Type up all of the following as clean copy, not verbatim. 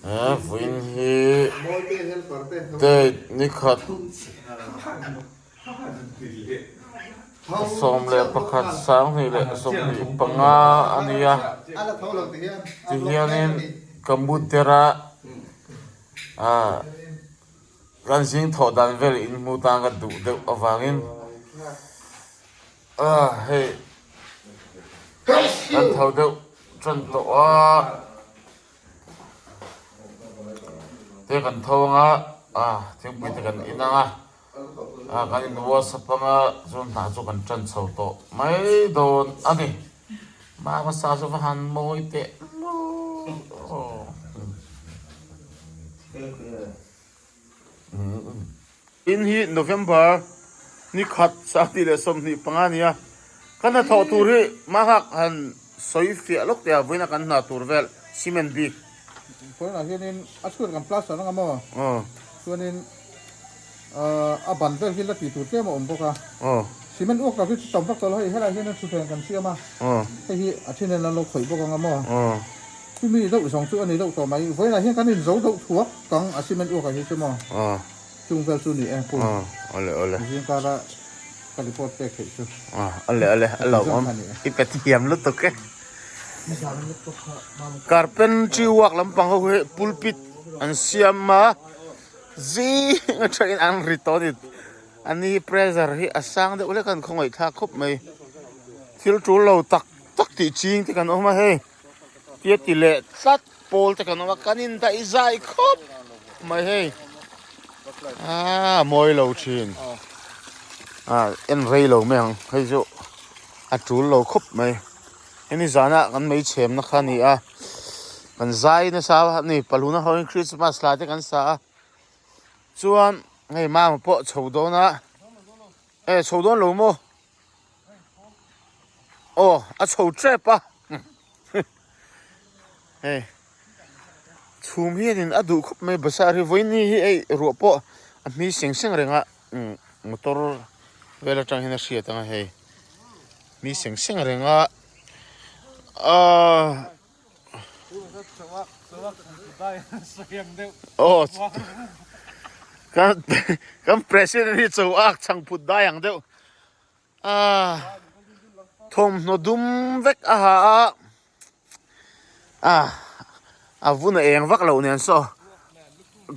He vawiin hi date ni khat 11 2025 a ni a, tihianin ka mut der a ah kan zing thawh dan vel inhmu tan ka duh deuh avangin ah hei kan tho deuh tan tawh a. Te kan tho anga ah thingpui te kan in anga ah kan in whatsapp anga chuan hna chu kan tan chho tawh mai dawn a ni mama sa chu va han mawi teh aw. In hi November ni khat 2025 a ni a, ka hnathawh tur hi mahak han sawi fiah lawk teh a, vawiina kan hna tur vel cement bik. Vawiinah hianin a chhuat kan plaster anga maw? Chuanin a ban vel hi la tih tur tlem a awm bawk a, cement uak tak hi chu tam vak tawh lo, hei helaiah hian thutthleng kan siam a, hei hi a then hian an lo khawih bawk anga maw? Chumi deuh zawng chu a ni deuh tawh mai. Vawiinah hian kan inzo deuh thuak kang a cement uakah hi chu maw? Chung vel chu ni e pu. Awle awle. Zing kara ka report pek theih chu. Awle awle a lo awm. I pe thiam lutuk e. Carpentry work lampang ho hi pulpit an siam a, zing atangin an ri tawh a ni. Ani pressure hi a sang deuh hlek a an khawngaihthlak khawp mai. Thil tul lo tak tak tih ching te kan awm a hei. Tia ti leh tlat pawl te kan awm a kan in daih zai khawp mai hei ah mawi lo thin ah en rei lo mai ang hei chu a tul lo khawp mai hemi zana kan mei chhem na kha a ni a kan zai nasa a ni paluna ho in christmas hla te kan sa a chuan hei mama pawh chho dawn a e chho dawn lo maw. Aw a chho tep a hei chhum hianin a duh khawp mai bazar hi vawiini hi hei ruah pawh a hmi seng seng reng a umm motor vel atang hian a hriat ang a hei hmi seng seng reng a ahh aw kan president hi cho ak chhang phut dai ang deuh. Ah thawmhnaw dum vek a ha a ah a vun a eng vak loh nen saw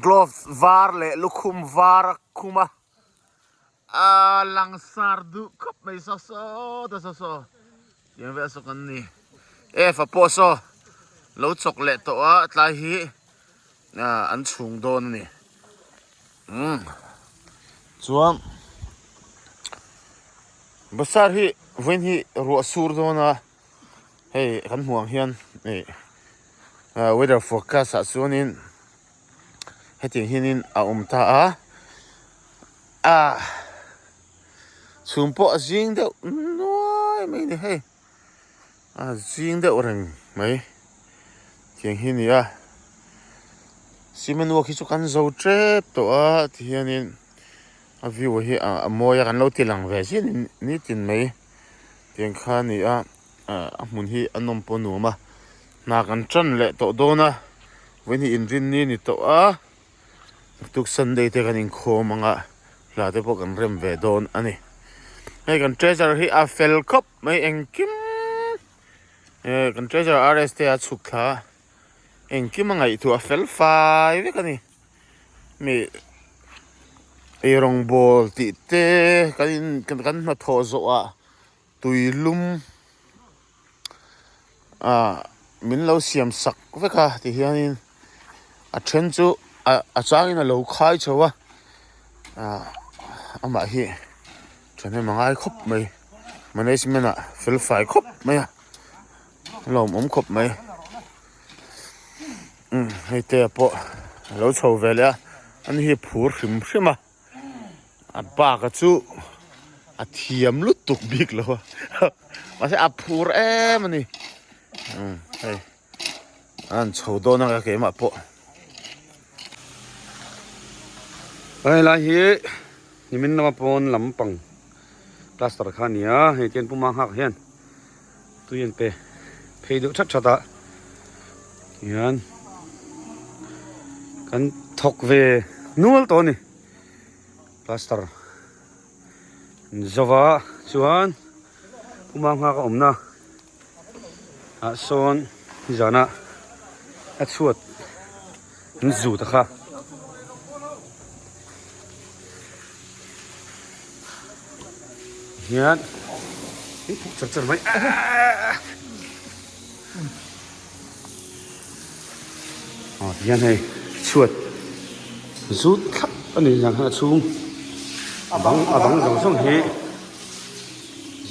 glove var leh lukhum var a khum a ah langsar duh khawp mai saw saw ta saw saw tiang vel saw kan ni F a pawh saw lo chawk leh tawh a tlai hi ah an chhung dawn a ni. Umm chuan bazar hi vawiin hi ruah sur dawn a hei kan hmuh ang hian ih weather forecast ah chuanin hetiang hianin a awm ta a ah chhum pawh a zing deuh nuai mai a ni hei a zing deuh reng mai tiang hi a ni a cement work hi chu kan zo tep tawh a tihianin a view hi a mawi a kan lo ti lang ve zin nitin mai tiang kha a ni a ah a hmun hi a nawm pawh a nuam a hna kan tan leh tawh dawn a vawiin hi inrinni a ni tawh a tuk sunday te kan inkhawm ang a hla te pawh kan rem ve dawn a ni hei kan treasure hi a fel khawp mai engkim eh kan treasure R S te a chhuk thla a engkim a ngaihtuah fel fai vek a ni mi eirawng bawl tih te kan in kan hnathawh zawh ah tui lum ah min lo siam sak vek a ti hianin a then chu a changin a lo khai chho a ah amah hi thahnem a ngai khawp mai management ah fel fai khawp mai a lawmawm khawp mai umm hei te pawh a lo chho ve leh a ani hi phur hrim hrim a. A bak a chu a thiam lutuk bik lo a mahse a phur em a ni umm hei a han chho dawn a keimah pawh. Hei lai hi nimin lama pawn lampang plaster kha a ni a hei tian puma nghak hian tui an pe phei deuh that that a tihian. Kan thawk ve nual tawh a ni. Plaster an zo va chuan Puma nghak a awmna ah sawn nizana a chhuat an zut a kha. Hian in thawk char char mai aw tihian hei chhuat zut thlap a ni zan khan a chhung a bang a bang zawng zawng hi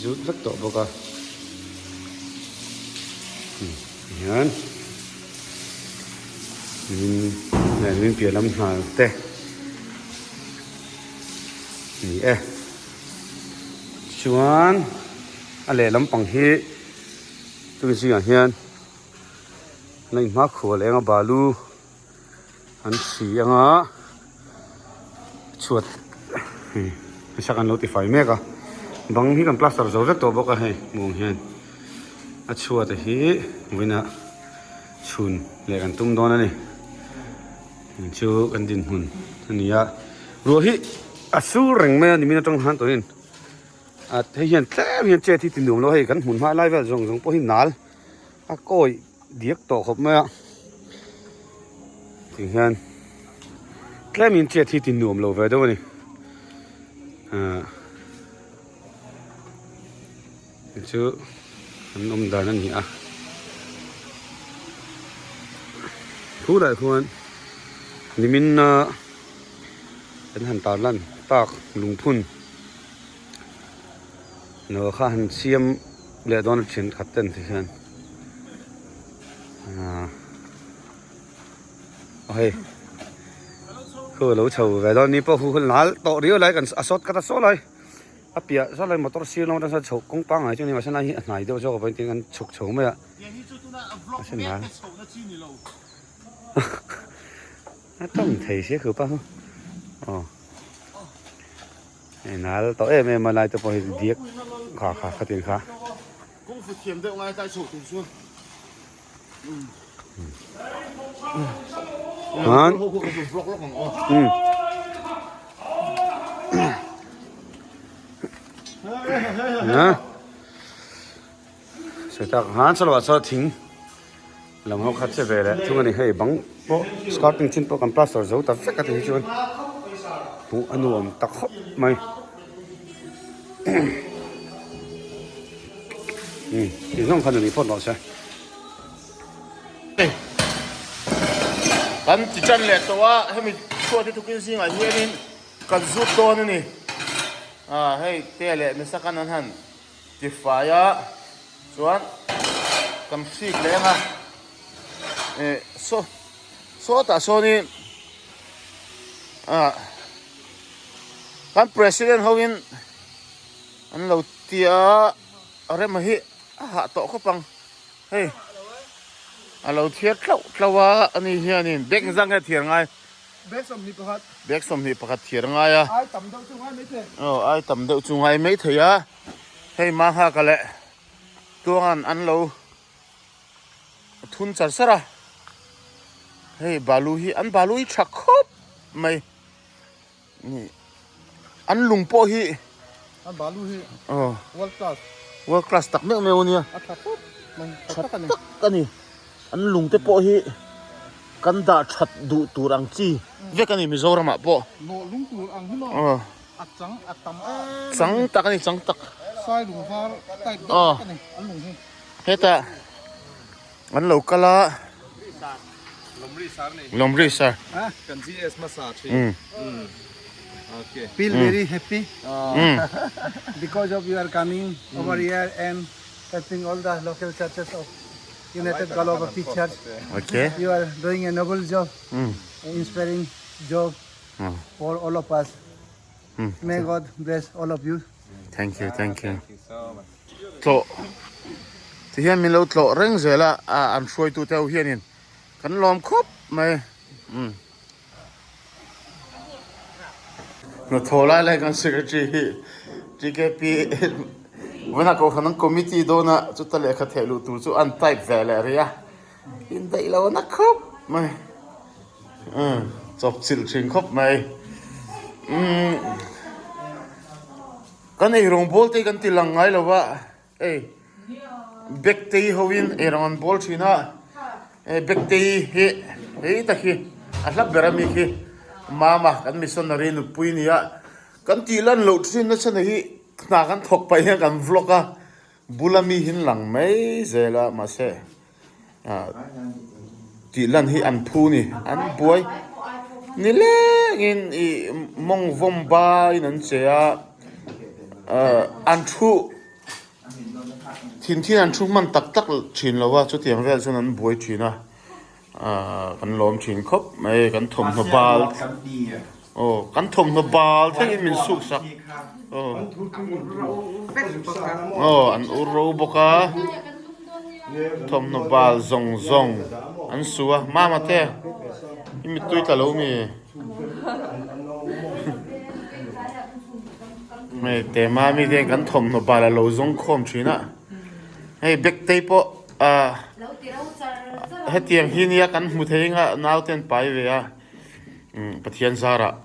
zut vek tawh bawk a tihian min piah lam hnal te a ni e chuan a lehlam pang hi chumi zingah hian la inhma khual eng a balu an si anga chhuat hei hmasa kan lo ti fai mek a bang hi kan plaster zo vek tawh bawk a hei hmuh ang hian a chhuat a hi vawiinah chhun leh kan tum dawn a ni chu kan dinhmun a ni a ruah hi a sur reng mai a nimin atang khan tawhin a hei hian tlem hian chet hi ti nuam lo hei kan hmun hma lai vel zawng zawng pawh hi nal a kawi diak tawh khawp mai a ti hian tlem in chet hi ti nuam lo ve deuh a ni ah chu an awm dan a ni a khulai khuan nimin a kan han tar lan tak lungphun no kha han siam leh dawn a thenkhat ten ti hian ah aw hei khu lo chho ve dawn ni pawh khu nal tawh riau lai kan a sawt khat a saw lai a piah saw lai motor sir lam atang sawn chho kawng pangngai chu a ni mahse lai hi a hnai deuh zawk avangin tin an chhuk chho mai a a sen nal a tawng thei sia khu pa chu aw. Hei nal tawh em em a lai te pawh hi diak kha kha khatin kha. Kung fu thiam deuh ngai tai chho tur chuan. Han. Ha. Setak han chalo ah chuan thing lam ho khat che ve leh thung a ni hei bang pawh skirting chin pawh kan plaster zo ta vek a ti hi chuan hmuh a nuam ta khawp mai um ti zawng khan a ni phawt rawh se. Kan ti tan leh tawh a hemi chhuat hi tukin zingah hianin kan zut dawn a ni ah hei te leh misakan an han Tifai a chuan kan hrik leh ang a eh saw sawtah sawnin ah kan president ho in an lo tia rema hi a hah tawh khawp ang hei a lo thiar tlauh tlauh a ani hianin bag zang nge thiar ngai. Bag 21. Bag 21 thiar ngai a. Ai tam deuh chu ngai mai thei. Aw ai tam deuh chu ngai mai thei a. Hei Mahaka leh Tuangan an lo thun char char a. Hei balu hi an balu hi tha khawp mai. Ni an lung pawh hi an balu hi aw world class world class tak meuh meuh ania a tha khawp mai tha tak a ni an lung te pawh hi kan dah that duh tur ang chi vek a ni Mizoram ah pawh nawh lung tur ang hi maw aw a chang a tam em chang tak a ni chang tak sai lung var type deuh a ni an lung hi hetah An lo kal a. Lawmri sir. Kan GS hmasa thin. Okay. Feel very happy because of you are coming over here and helping all the local churches of United Galo Baptist Church. Okay. You are doing a noble job, inspiring job for all of us. May God bless all of you. Thank you, thank you. Thank you so much. Tlawh ti hian min lo tlawh reng zel a ah an hruaitu te ho hianin kan lawm khawp mai umm hnathawh lai lai kan secretary hi TKP vawiinah kohhran an committee dawn a chuta lehkha theh luh tur chu an type ve leh rih a indaih lo na khawp mai. Umm chawp chilh thin khawp mai. Umm kan eirawng bawl te hi kan ti lang ngai lo va hei Bektei hoin eirawng an bawl thin a hei Bektei hi hei tak hi a hla ber ami khi Mama kan missionary nupui nia kan tih lan loh thin nasa na hi hna kan thawk paih hian kan vlog a bula mi hi an lang mai zel a mahse ah tih lan hi an phu ni an buai nilengin ih mawng vawm baiin an che a ah an thu thin thin an thu hman tak tak thin lo a chutiang vel chuan an buai thin a ah kan lawm thin khawp mai kan thawmhnaw bal aw kan thawmhnaw bal thlengin min suk sak aw aw an ur ro bawk a thawmhnaw bal zawng zawng an su a mama te i mittui tla lo mi hei tema mi te kan thawmhnaw bal a lo zawng khawm thin a hei bag te pawh ah hetiang hi nia kan hmu thei anga naute an pai ve a Pathian zarah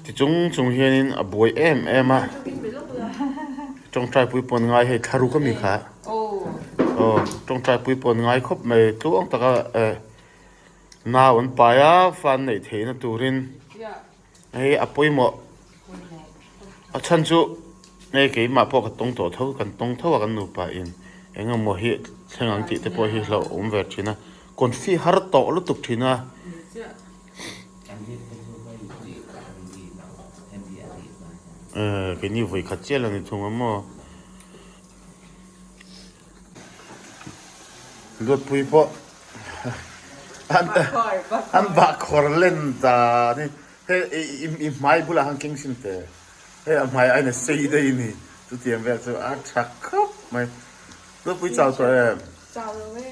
ti chung chung hianin a buai em em a tawngtai pui pawn ngai hei thla ruk ami kha aw tawngtai pui pawn ngai khawp mai tluang taka eh nau an pai a fa an neih theihna turin hei a pawimawh a chhan chu hei keimah pawh ka tawng tawh tho kan tawng tho a kan nupa in eng emaw hi thleng ang tih te pawh hi hlauhawm ve thin a confi har tawh lutuk thin a. Eh keini vawi khat chiah la ni thung a maw Luatpui pawh an an bahkhawr len ta ni hei i hmai bulah khan keng sin teh hei a hmai ain a sei daih a ni chutiang vel chu a tha khawp mai Luatpui chau tawh em? Chau lo e.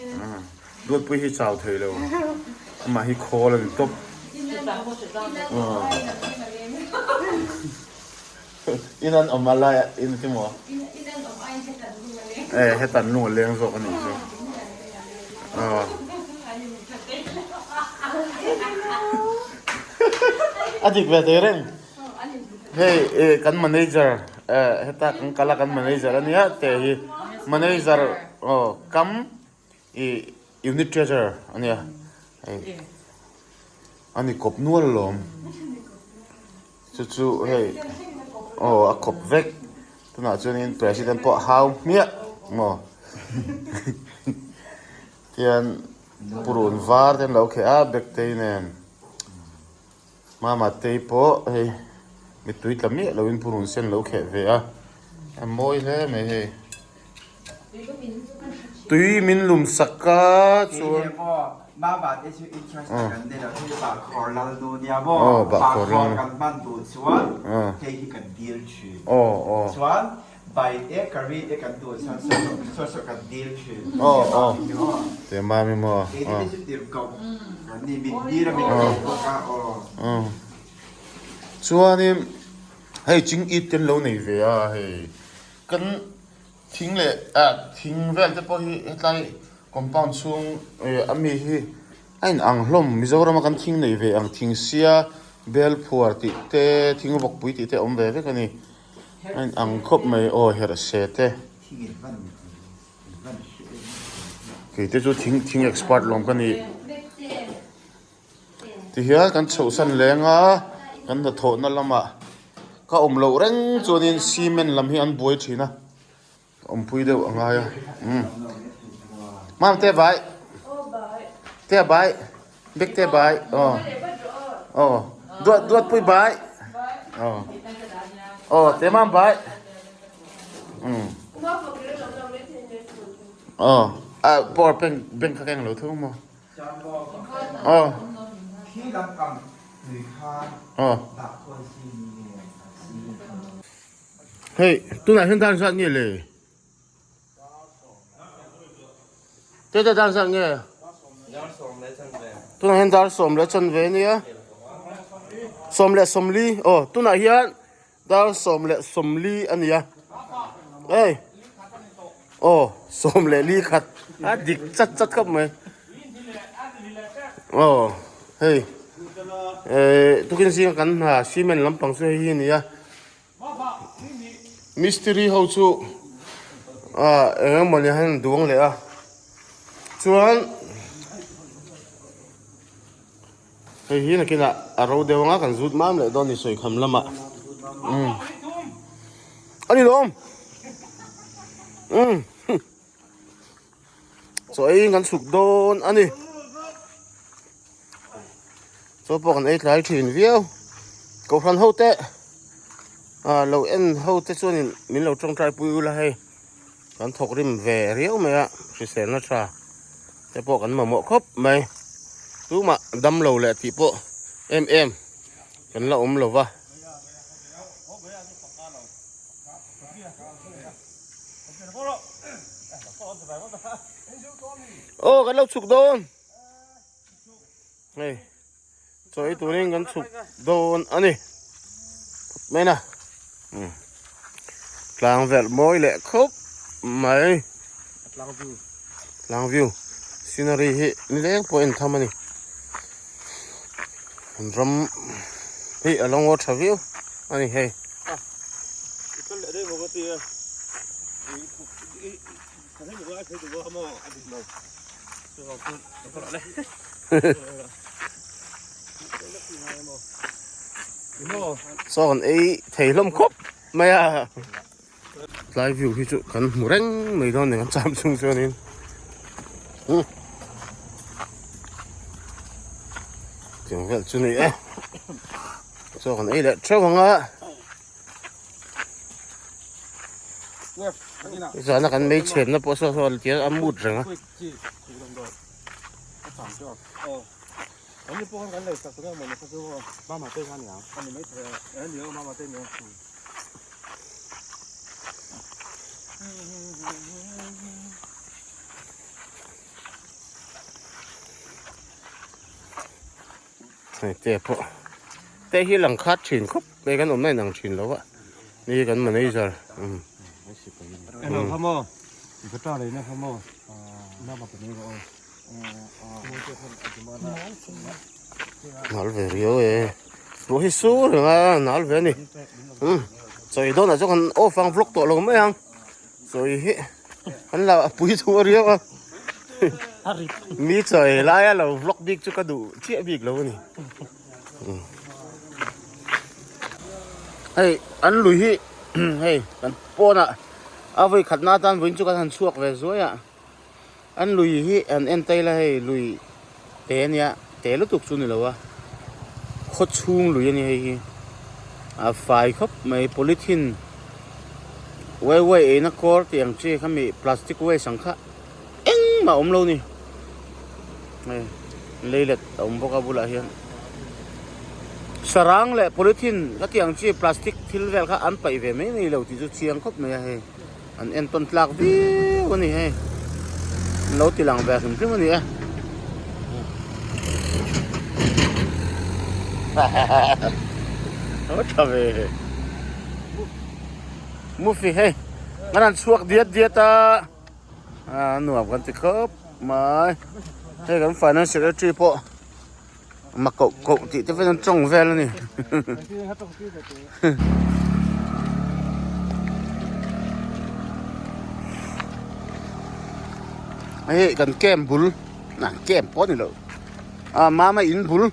Luatpui hi chau thei lo. Amah hi khawl a ni tawp. In an awm a lai in ti maw? Eh hetan lung a leng zawk a nih chu. A dik ve thei reng. Hei eh kan manager eh heta kan kal a kan manager a nia te hi manager aw kam ih unit treasurer a nia hei a ni kawp nual alawm chu chu hei aw a kawp vek tunah chuanin president pawh a hau hmiah maw tihian purun var te an lo kheh a bag te nen. Mama tei pawh hei mittui tla miah loin purun sen lo kheh ve a, a mawi hle mai hei. Tui min lum sak a chuan. Mama te chu interest a kan nei lo hei bahkhawr lal nu nia maw bahkhawr kan hman duh chuan hei hi kan dil thin chuan Bai te curry te kan duh chuan saw saw kan dil thin. Aw aw te mami maw. Kei te chu tirh koh kan ni min dil a min koh bawk a aw. Chuanin hei ching it te an lo nei ve a hei kan thing leh ah thing vel te pawh hi hetlai compound chhung ami hi a in ang hlawm Mizoram a kan thing nei ve ang thing sia bel phuar tih te thing vawkpui tih te a awm ve vek a ni. A in ang khawp mai aw herh se te. Kei te chu thing thing expert lawm ka ni. Ti hian kan chhoh san leng a kan hnathawhna lamah ka awm loh reng chuanin cement lam hi an buai thin a. Awmpui deuh a ngai a umm Mam te bai te bai bek te bai aw aw duat duat pui bai aw aw te mam bai umm aw a power bank bank kha keng lo thung maw aw aw Hei tunah hian dan zat nge le? Tete dan zat nge? Tunah hian dar sawm leh chanve a nia. Sawm leh sawmli aw tunah hian dar sawm leh sawmli a nia. Ei aw sawm leh li khat a dik chat chat khawp mai. Aw hei. Eh tukin zinga kan hna cement lampang chu hei hi a ni a mistiri ho chu ah eng emaw ni hian an duang leh a chuan hei hi nakinah a ro deuh anga kan zut mam leh dawn a ni sawikham lamah umm a ni lawm umm. Chaw ei kan chhuk dawn a ni. Chaw pawh kan ei tlai thin viau. Kohhran ho te ah lo en ho te chuanin min lo tawngtai pui ula hei. Kan thawk rim ve riau mai a hriselna tha te pawh kan mamawh khawp mai. Tumah dam lo leh tih pawh em em kan la awm lo va. Aw kan lo chhuk dawn hei chaw ei turin kan chhuk dawn a ni mai na tlang velh mawi leh khawp mai tlang view scenery hi nileng pawh a intham a ni ram hi a lo ngaw tha viau a ni hei. Saw kan ei thei hlawm khawp mai a tlai view hi chu kan hmu reng mai dawn a ni kan cham chhung chuanin tiang vel chu ni e chaw kan ei leh theuh ang a. Zana kan mei chhenna pawh saw saw tiang a mut reng a. Hei te pawh te hi lang khat thin khawp mai kan awmna inang thin lo a ni kan manager um nal ve riau e ruah hi sur reng a nal ve a ni um chawi dawnah chuan kan off ang vlog tawh lo mai ang. Chawi hi an lo a pui thu a riau a mi chawi laia lo vlog bik chu ka duh chiah bik lo a ni hei an lui hi hei kan pawnah a vawi khatna atan vawiin chu kan han chhuak ve zuai a an lui hi an en ta ila hei lui te a nia te lutuk chu a ni lo a khaw chhung lui a ni hei hi a fai khawp mai polythene uai uai eina kawr tih ang chi khami plastic waste ang kha engmah a awm lo a ni hei leilet a awm bawk a bulah hian sarang leh polythene ka tih ang chi plastic thil vel kha an paih ve mai mai lo tih chu chiang khawp mai a hei. An entawn tlak viau a ni hei an lo ti lang ve hrim hrim a ni e a tha ve mufi hei an han chhuak diat diat a a nuam kan ti khawp mai hei kan finance secretary pawh ma koh koh tih te vel an tawng vel a ni. Hei kan camp bul ah camp pawh a ni lo ah mama in bul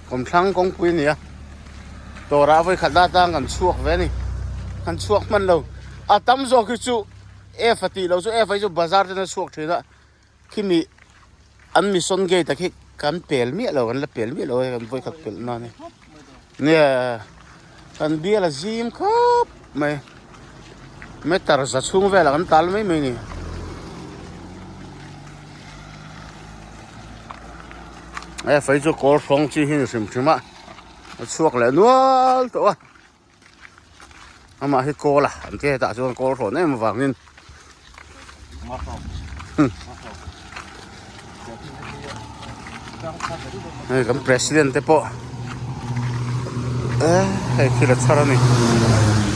kawmthlang kawngpui a ni a dawrah vawi khat atang kan chhuak ve a ni kan chhuak hman lo a tam zawk hi chu F a tih loh chu F a hi chu bazar ten a chhuak thin a. Khimi an mission gate ah khi kan pel miah lo kan la pel miah lo a kan vawi khat pelh nan nia kan bial a zim khawp mai meter za chhung velah kan tal mai mai a ni. E fei chu kawl hrawng chi hi ni hrim hrim a a chhuak leh nual tawh a. Amah hi kawl a an ti hetah chuan kawl hrawn em avangin hei kan president te pawh eh hei thil a chhar a ni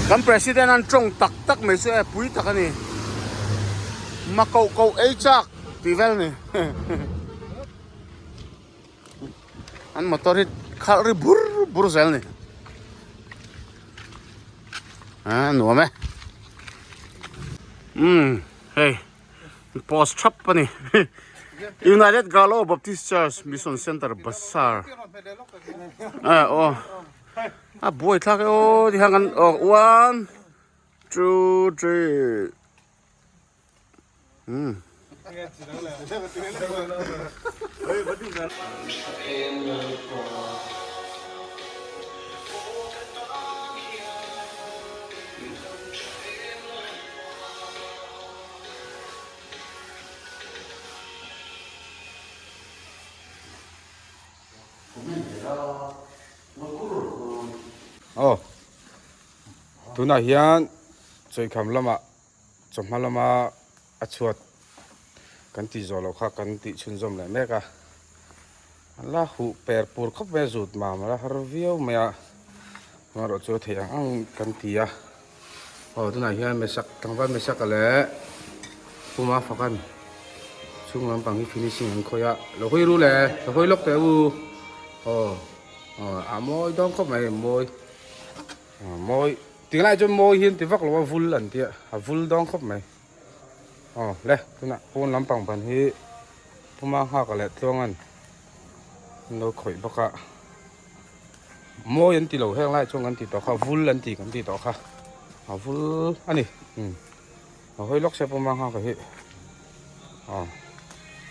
kan president an tawng tak tak mai chu e pui tak a ni ma koh koh ei chak tih vel a ni. An motor hi khalh ri bur bur zel ni. A nuam e. Umm hei post thap a ni. United Galo Baptist Church Mission Center Basar. A aw a buai thlak e aw ti khan kan aw 1 2 3 umm. Aw tunah hian chawikham lamah chawhma lama a chhuat kan tih zawh loh kha kan tih chhunzawm leh mek a a la huh per pur khawp mai a zut mam a la har viau mai a amaherawh chu a theih ang ang kan ti a aw tunah hian mesak tlangval mesaka leh puma fakan chhung lampang hi finishing an khawih a lo hawi ru le lo hawi lawk teh u aw aw a mawi dawn khawp mai mawi. Mawi tih lai chuan mawi hi an ti vak lo a vul an tia a vul dawng khawp mai aw le tunah pawn lampang ban hi puma nghak leh tluangan an lo khawih bawk a mawi an ti lo heng lai chuan kan ti tawh kha vul an ti kan ti tawh kha a vul a ni um a hawi lawk se puma nghak hi aw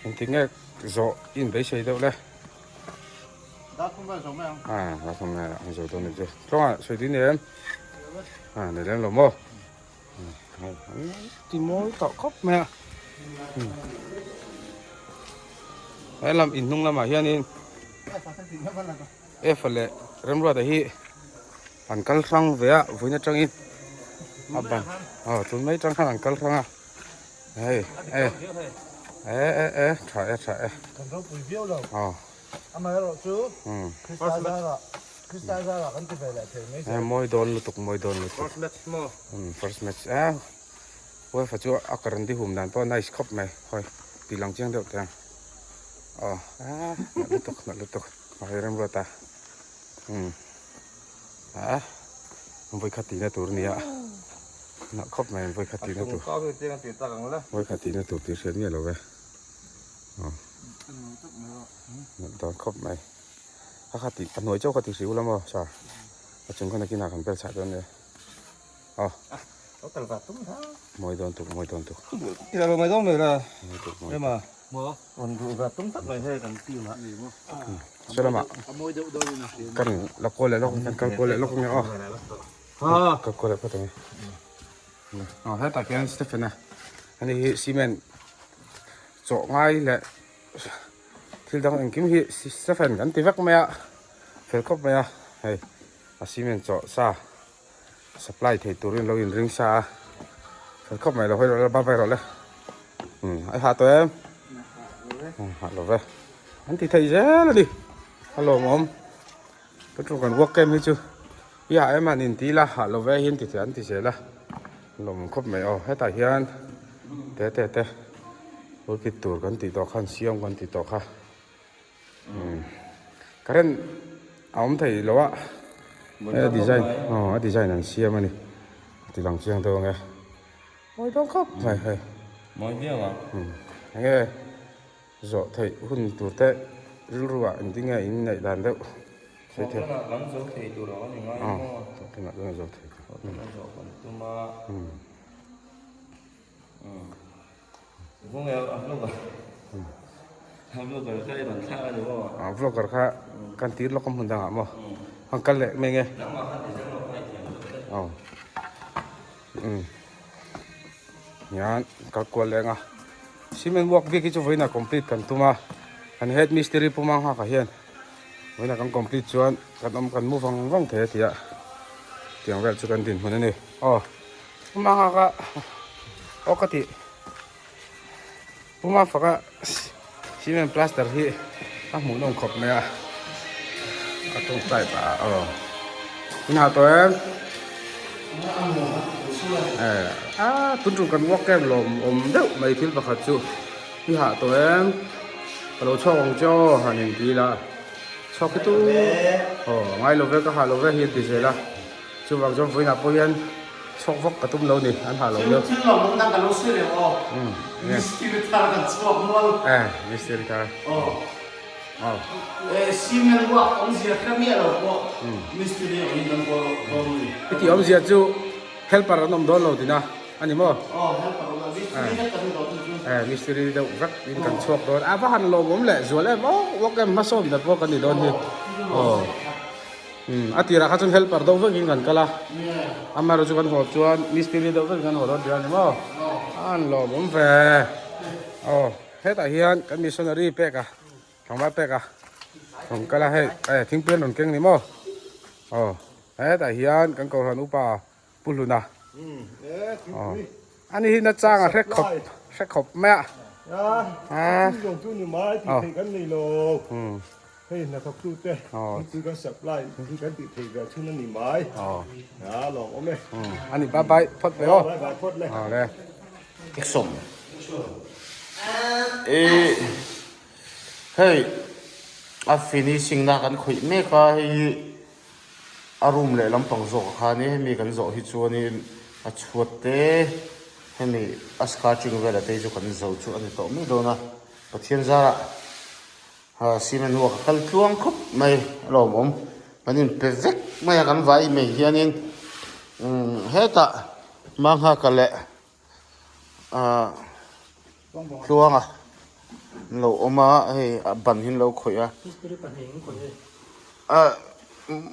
engtin nge zawh in beisei deuh le. À, lá thum này ang zo dawn chu. Tluanga sawi tui nei em? À, nei lem lo maw? Ti mawi tawh khawp mai a. He lam in hnung lamah hianin Efa leh Remruata hi an kal hrang ve a, vawiin atangin a ban. Aw, tun mai atang khan an kal hrang a. Hei, e, e, e, e, tha e, tha e. Kan ropui viau lo. Aw. Amaherawh chu Krista zarah Krista zarah kan ti ve leh thei mai zel. Mawi dawn lutuk mawi dawn lutuk. First match maw? First match e. UEFA chu a current hum dan pawh nice khawp mai. Hawi ti lang chiang deuh teh ang. Aw a nalh lutuk nalh lutuk. Hawi remruat a. Umm a vawikhat tihna tur ania. Nalh khawp mai vawikhat tihna tur. Vawikhat tihna tur tih hriat miah lo ve. Nalh dawn khawp mai a kha tih a hnuai chauh kha tih hrih ula maw sir a chung khan nakinah kan bel chah dawn nia aw mawi dawn tuk mawi dawn tuk mawi tuk mawi saw lamah kan la kawl leh lawk kan kal kual leh lawk ang e aw kal kual leh phawt ang e aw hetah khian Stephen a ani hi cement chawh ngai leh thil dang engkim hi Stephen kan ti vek mai a fel khawp mai a hei a cement chawh sa supply thei turin lo in ring sa a fel khawp mai lo hawi rawh le bye bye rawh le um a hah tawh em hah lo ve an ti thei zel a ni a lawmawm petrol kan work em hi chu i hah em han inti ila hah lo ve hi an ti thei an ti zel a. Lawm khawp mai aw hetah hian te te te pulpit tur kan tih tawh khan siam kan tih tawh kha umm current a awm thei lo a a design aw a design an siam a ni a ti lang chiang deuh ang e mawi dawn khawp mai hei mawi viau a umm enge zawh theih hun tur te rilru ah engtin nge in neih dan deuh. Thawhtanah kan zo thei tur ang a ni ngai maw? Thawhtanah kan zo thei tur. Thawhtanah zawh kan tum a. Vawng e a vlogger. A vlogger kha i rawn thlak a ni maw? A vlogger kha kan tir lawk a hmun dangah maw? Kan kal leh mai nge? Nangmah khan ti zel maw kha i thiam zawk tlat. Aw. Hian kal kual leh ang a. Cement work bik hi chu vawiinah complete kan tum a. Kan head mistiri Pu Manghaka hian vawiinah kan complete chuan kan awm kan mu vang vang thei a ti a. Tiang vel chu kan dinhmun a ni. Aw Pu Manghaka aw ka tih Pu Mafaka cement plaster hi a hmuhnawm khawp mai a. A tawngtai pah a aw. Inah tawh em? A tun tum kan walk em lawm awm deuh mai thil pakhat chu i hah tawh em ka lo chhuak ang che aw han in ti la. Chhuak hi chu aw ngai lo ve ka ha lo ve hi an ti zel a chuvang chuan vawiinah pawh hian chhuak vak ka tum lo ni an ha lo deuh. Thil lawmawm dang ka lo sawi reng aw mistiri thar kan chhuak mual. Eh mistiri thar. Aw eh cement ruak awmzia hre miah lo pawh mistiri angin kan kawl dawn a ni. I tih awmzia chu helper an awm dawn lo tina. A ni maw? Aw, helper awm a, mistiri vek kan ni dawn chu. Eh, mistiri deuh vek in kan chhuak dawn. A va han lawmawm leh zual em aw, work em hmasawn ber pawh kan ni dawn hi. Aw. Um, a tirah kha chuan helper deuh vek in kan kal a. Amaherawhchu kan haw chuan mistiri deuh vek in kan haw dawn tih a ni maw? A han lawmawm ve. Aw, hetah hian kan missionary pek a, tlangval pek a rawn kal a hei, eh thingpui an rawn keng ni maw? Aw, hetah hian kan kohhran upa Pu Hluna. Ani hi nachang a hre khawp hre khawp mai a. A thil chu ni mai tih theih kan nei lo. Hei hnathawk tu te thingpui kan supply hi kan tih theih ve chhun a ni mai. A lawm awm e. Ani bye bye phawt ve aw. Bye bye phawt le. Awle. Sawm. E hei a finishing na kan khawih mek a hei hi A room leh lampang zawk ah khan i hemi kan zawh hi chuanin a chhuat te hemi a skirting vel ah te hi chu kan zo chu a ni tawh mai dawn a Pathian zarah ah cement work a kal tluang khawp mai a lawmawm kan inpe vek mai a kan vai mai hianin umm hetah Manghaka leh ah tluanga an lo awm a hei a ban hi an lo khawih a ah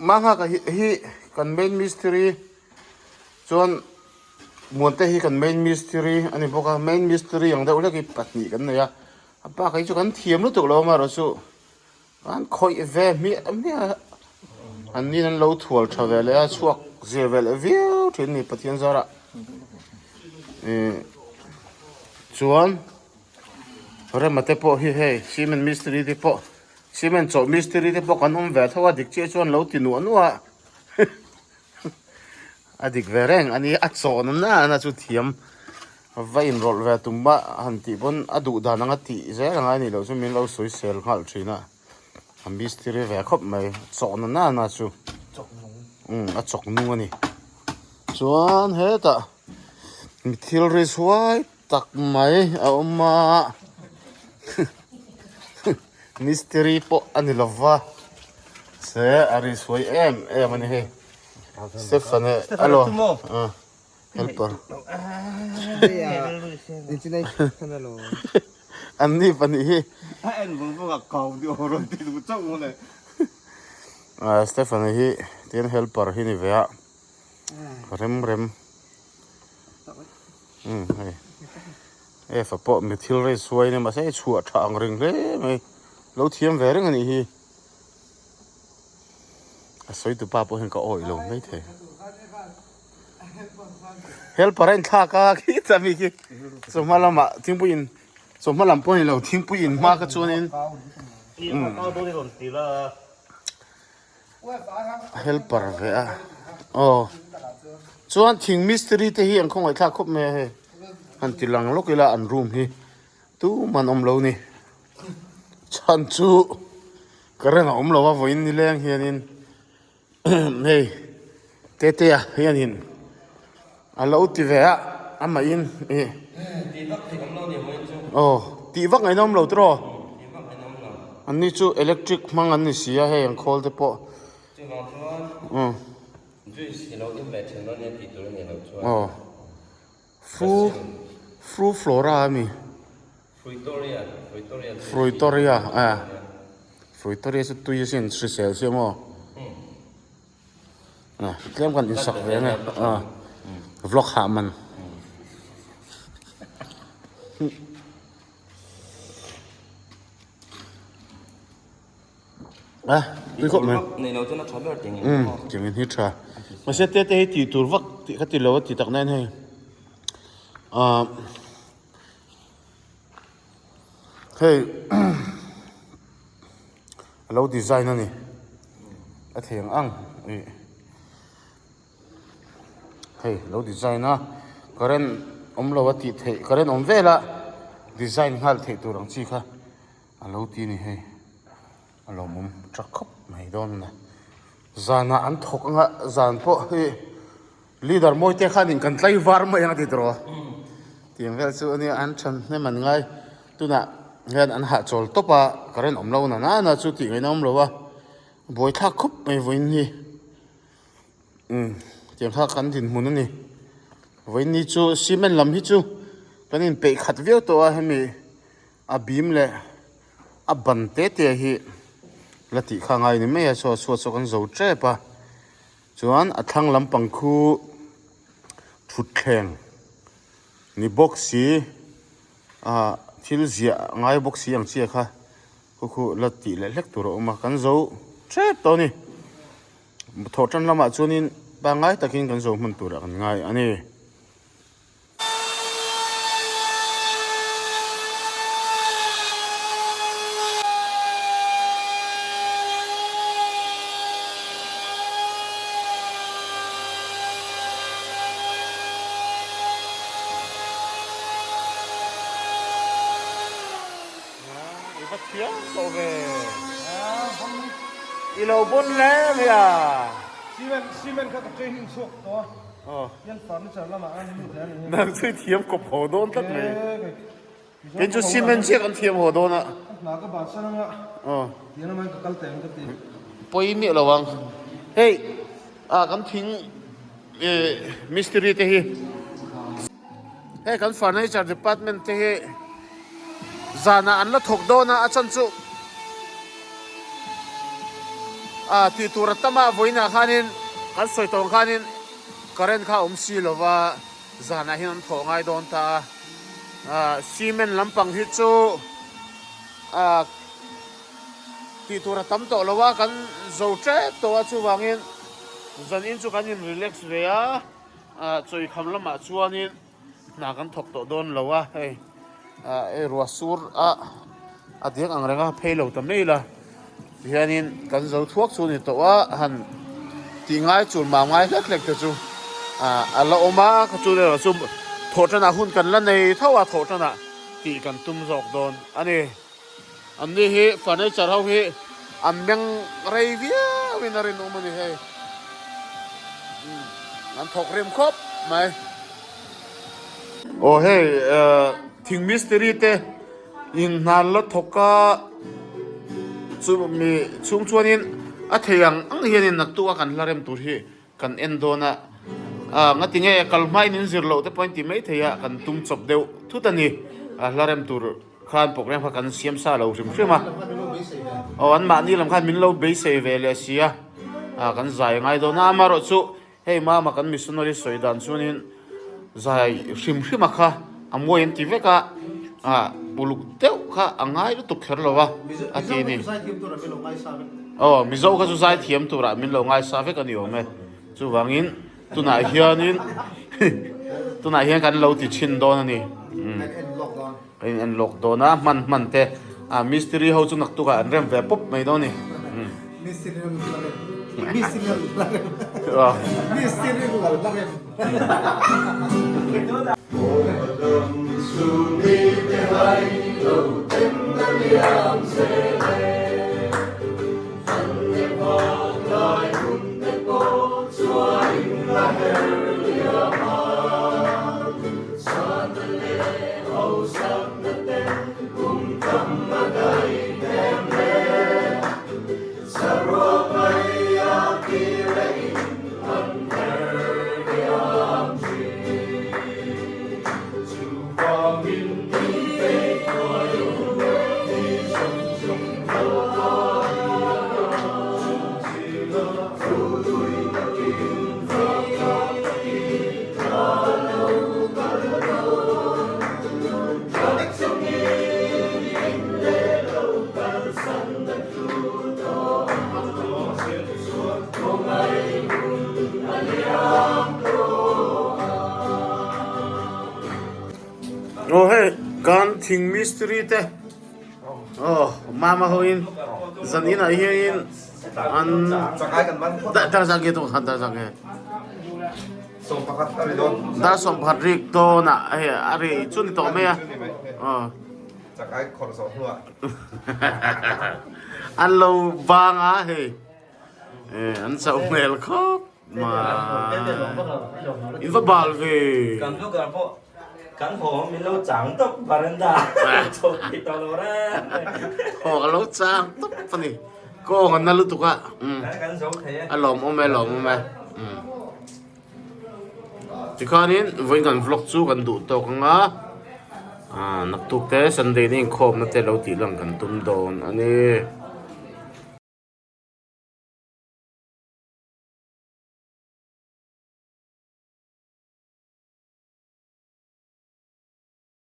Manghaka hi hi kan main mistiri chuan Muante hi kan main mistiri a ni bawk a main mistiri ang deuh hlek hi pahnih kan nei a a bakah hi chu kan thiam lutuk lo amaherawhchu an khawih ve hmiah hmiah a an nin an lo thual tha ve leh a chhuak zir ve leh viau thin a ni Pathian zarah ih chuan rema te pawh hi hei cement mistiri te pawh cement chawh mistiri te pawh kan awm ve tho a dik chiah chuan lo ti nuah nuah a A dik ve reng a ni, a chawhna nana chu thiam va inrawlh ve tum a han tih pawn a duh dan anga tih zel anga ni loh chu min lo sawi sel nghal thin a, a mistiri ve khawp mai, chawhna nana chu umm a chawk nung a ni. Chuan hetah mi thil ri chhuai tak mai a awm a, mistiri pawh a ni lova se a ri chhuai em em a ni hei. Stefan e alo helper an ni pahnih hi Stefan hi tin helper hi ni ve a rem rem um hei efa pawh mi thil rei suai nia mahse hei chhuah tha ang reng hle mai lo thiam ve reng a nih hi. A sawi tu pa pawh hian ka awih lo mai thei. Helper a inthlak a khi ta mi khi chawhma lamah thingpui in chawhma lam pawh ni lo thingpui in hma kha chuanin helper ve a aw chuan thing mistiri te hi an khawngaih thlak khawp mai a hei han ti lang lawk ila an room hi tuman awm lo ni. Chhan chu current a awm lo a vawiin nileng hianin hei Tetea hianin a lo ti ve a amahin ih aw tih vak ngaihna awm lo tiraw anni chu electric hmang an ni si a hei an khawl te pawh umm aw fru fru flora a mi. Fruitoria a Fruitoria chu tui asin hrisel si maw a tlem kan insak ve nge a vlog hah man a tui khawp mai um tiangin hi tha mahse te te hi tih tur vak tih kha ti lo a ti tak na in hei ah. Hei a lo design a ni a thei ang ang ih hei a lo design a current awm lo a tih theih current awm vel a design nghal theih tur ang chi kha a lo ti a ni hei. A lawmawm tha khawp mai dawn a ni. Zanah an thawk anga zan pawh hi leader mawi te khanin kan tlai var mai ang a ti tawh a. Tiang vel chu ania an than hnem an ngai. Tunah hian an hahchawl tawp a, current awm lo na na chu tih ngaihna awm lo a. Buaithlak khawp mai vawiin hi. Umm tiang kha kan dinhmun a ni. Vawiin ni chu cement lam hi chu kan inpeih khat viau tawh a hemi a bim leh a ban te te hi la tih kha ngai ni mai a saw chhuat saw kan zo tep a chuan a thlang lampang khu thutthleng ni bawk si ah thil ziah ngai bawk si ang chiah kha khu khu la tih leh hlek tur a awm a kan zo tep tawh a ni thawh tan lamah chuanin pangngai takin kan zo hman turah kan ngai a ni. I va thiam tawh ve. I lo bon hle mai a. Cement cement kha ka training chhuak tawh a. Hian furniture lamah an lut leh a ni. Nang chu i thiam kawp haw dawn tlat mai. Kei chu cement chiah kan thiam haw dawn a. Ka hna ka ban san anga. Tiang lamah hian ka kal teh ang ka ti. Pawi miah lo ang. Hei ah kan thing mistiri te hi. Hei kan furniture department te hi zanah an la thawk dawn a, a chan chu ah tih tur a tam a, vawiinah khanin kan sawi tawh ang khanin current kha a awm si lo va, zanah hian an thawh ngai dawn ta a, ah cement lampang hi chu ah tih tur a tam tawh lo a, kan zo tep tawh a chuvangin zanin chu kan in relax ve a. Ah chawikham lamah chuanin hna kan thawk tawh dawn lo a hei ah hei ruah sur a a diak ang reng a phei lo ta mai la tihianin kan zo thuak chu a ni tawh a han tih ngai chul mam ngai hlek hlek te chu ah a la awm a kha chu erawh chu thawh tanah hun kan la nei tho a thawh tanah tih kan tum zawk dawn a ni. An ni hi furniture ho hi an meng rei viau in a rinawm a ni hei. An thawk rim khawp mai. Aw hei thing mistiri te in hna la thawk a chu mi chhung chuanin a thei ang ang hianin naktuk a kan hla rem tur hi kan en dawn a ah ngati nge kal hmain in zir loh te pawhin ti mai thei a kan tum chawp deuh thut a ni a hla rem tur khan program kha kan siam sa lo hrim hrim a aw an mahni lam khan min lo beisei ve leh si a ah kan zai ngai dawn a amaherawh chu hei mama kan missionary sawi dan chuanin zai hrim hrim a kha a mawi an ti vek a ah uluk deuh kha a ngai lutuk kher lo a a ti a ni aw mizo kha chu zai thiam turah min lo ngaisa vek a ni awm e chuvangin tunah hianin tunah hian kan lo ti thin dawn a ni kan in en lawk dawn a hman hman te ah mistiri ho chu naktukah an rem ve pawp mai dawn a ni. Aw hei kan thing mistiri te aw mama ho in zan inah hianin an dar zat nge tawh khan dar zat nge dar 11 rik dawnah hei a ri chu ni tawh mai a aw. Chakai khawrh zawh hnuah. An lo bang a hei. An chauh hmel khawp mai. In va bal ve. Kan blogger pawh kan haw min lo chang tawp varanda chho thei tawh lo reng. Haw ka lo chang tawp a ni. Kawng a na lutuk a. Kan zo thei e. A lawmawm e lawmawm e. Tikhanin vawiin kan vlog chu kan duh tawk ang a, ah naktuk te Sunday ni inkhawmna te lo tih lang kan tum dawn a ni.